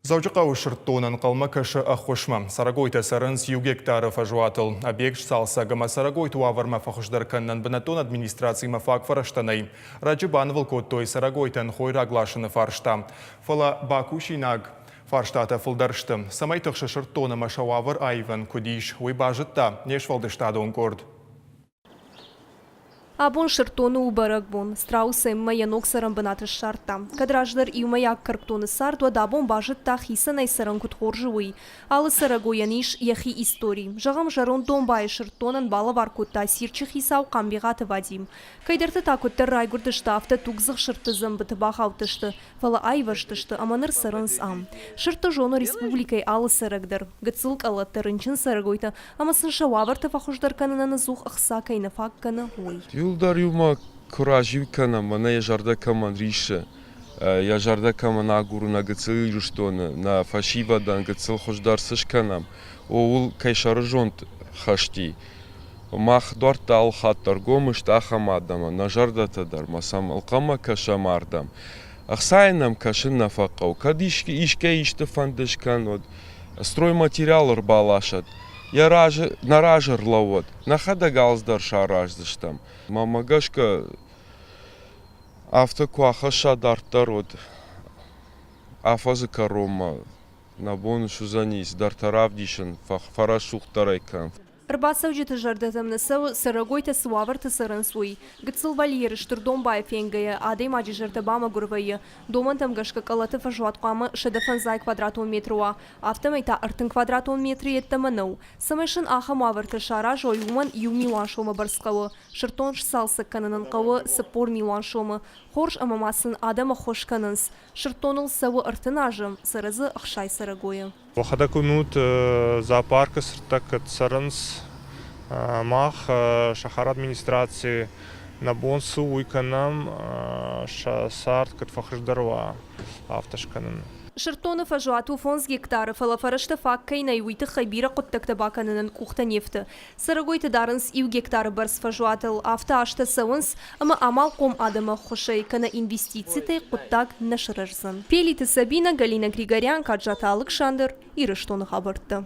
Дзӕуджыхъӕуы сырддон ӕнхъӕлмӕ кӕсы ӕххуысмӕ. Цӕрӕгойтӕ цӕрынц иу гектары фӕзуатыл. Объект сцалцӕг ӕмӕ цӕрӕгойты уавӕрмӕ фӕхуыздӕр кӕнынӕн бынӕттон администрацимӕ фаг фӕрӕзтӕ нӕй. Раджы банывыл кодтой цӕрӕгойтӕн хойраг ласыны фарста. Фӕлӕ бакусинаг фарстатӕ фылдӕр сты. Цӕмӕй тыхсы сырддон ӕмӕ сӕ уавӕр аивӕн куыд ис, уый базыдта не сфӕлдыстадон къорд. Абон сырддоны у бӕрӕгбон. Страус Эммӕ йӕ ног цӕрӕнбынат ссардта. Кӕд раздӕр иумӕйаг кӕркдоны цард, уӕд абон базыдта, хицӕнӕй цӕрын куыд хорз у, уый. Алы цӕрӕгойӕн ис йӕхи истори. Зӕгъӕм, зӕронд домбайы сырддонӕн балӕвар кодта цирчы хицау Хъамбегъаты Вадим. Кӕйдӕрты та куыддӕр райгуырдысты, афтӕ тугдзых сырдты дзӕмбыты бахаудтысты, фӕлӕ аивӕзтысты ӕмӕ ныр цӕрынц ам. Сырдты зоны республикӕйы алы цӕрӕг дӕр. Гыццыл къӕлӕттӕ, рынчын цӕрӕгойтӕ ӕмӕ сын сӕ уавӕртӕ фӕхуыздӕр кӕнынӕн ӕдзух ӕхца кӕй нӕ фаг кӕны, уый. Иуылдӕр иумӕ куы разиу кӕнӕм, мӕнӕ йӕ зӕрдӕ кӕмӕн риссы, йӕ зӕрдӕ кӕмӕн агуры нӕ гыццыл Ирыстоны, нӕ фӕсивӕдӕн гыццыл хуыздӕр цы скӕнӕм, ууыл кӕй сӕрызонд хӕсти. Мах дуӕрттӕ алыхатт дӕр гом сты ахӕм адӕмӕн, нӕ зӕрдӕтӕ дӕр ма сӕм ӕнхъӕлмӕ кӕсӕм ардӕм. Ӕхцайӕ нӕм кӕсын нӕ фӕхъӕуы. Кӕд искӕй исты фӕнды скӕн, уӕд стройматериал ӕрбаласӕд, йӕ разы, нӕ разы ӕрлӕууӕд, нӕхӕдӕг алцыдӕр сараздзыстӕм. Мӕнмӕ гӕсгӕ, афтӕ куы ахӕсса дарддӕр, уӕд афӕдзы кӕронмӕ нӕ бон суыдзӕни цыдӕртӕ равдисын, фӕрӕсугъддӕр ӕй кӕнын. Ӕрбацӕуджыты зӕрдӕтӕм нӕ цӕуы, цӕрӕгойтӕ цы уавӕрты цӕрынц, уый. Гыццыл вольеры стыр домбайы фенгӕйӕ, адӕймаджы зӕрдӕ бамӕгуыр вӕййы. Домӕнтӕм гӕсгӕ къӕлӕты фӕзуат хъуамӕ 150 квадратон метры уа, афтӕмӕй та 30 квадратон метры йеддӕмӕ нӕу. Цӕмӕй сын ахӕм уавӕртӕ саразой, уымӕн иу милуан сомы бӕрц хъӕуы. Сырддон сцалцӕг кӕнынӕн хъӕуы 40 милуан сомы. Хорз ӕмӕ ма сын адӕм ӕххуыс кӕнынц. Сырддоныл цӕуы 30 азы, цӕры дзы 60 цӕрӕгойы. Уӕхӕдӕг уынут, зоопаркы сырдтӕ куыд цӕрынц. Мах, сахары администраци, нӕ бон цы у, уый кӕнӕм, сӕ цард куыд фӕхуыздӕр уа, афтӕ скӕнын. Сырддоны фӕзуат у фондз гектары, фӕлӕ фӕрӕзтӕ фаг кӕй нӕй, уый тыххӕй бирӕ хъуыддӕгтӕ бакӕнынӕн къухтӕ не фты. Цӕрӕгойты дарынц иу гектары бӕрц фӕзуатыл, афтӕ азтӕ цӕуынц, ӕмӕ амалхъом адӕмы ӕххуысӕй кӕнӕ инвестицитӕй хъуыддаг нӕ сырӕздзӕн. Пелиты Сабинӕ, Галина Григорян, Каджаты Алыксандр, Ирыстоны хабӕрттӕ.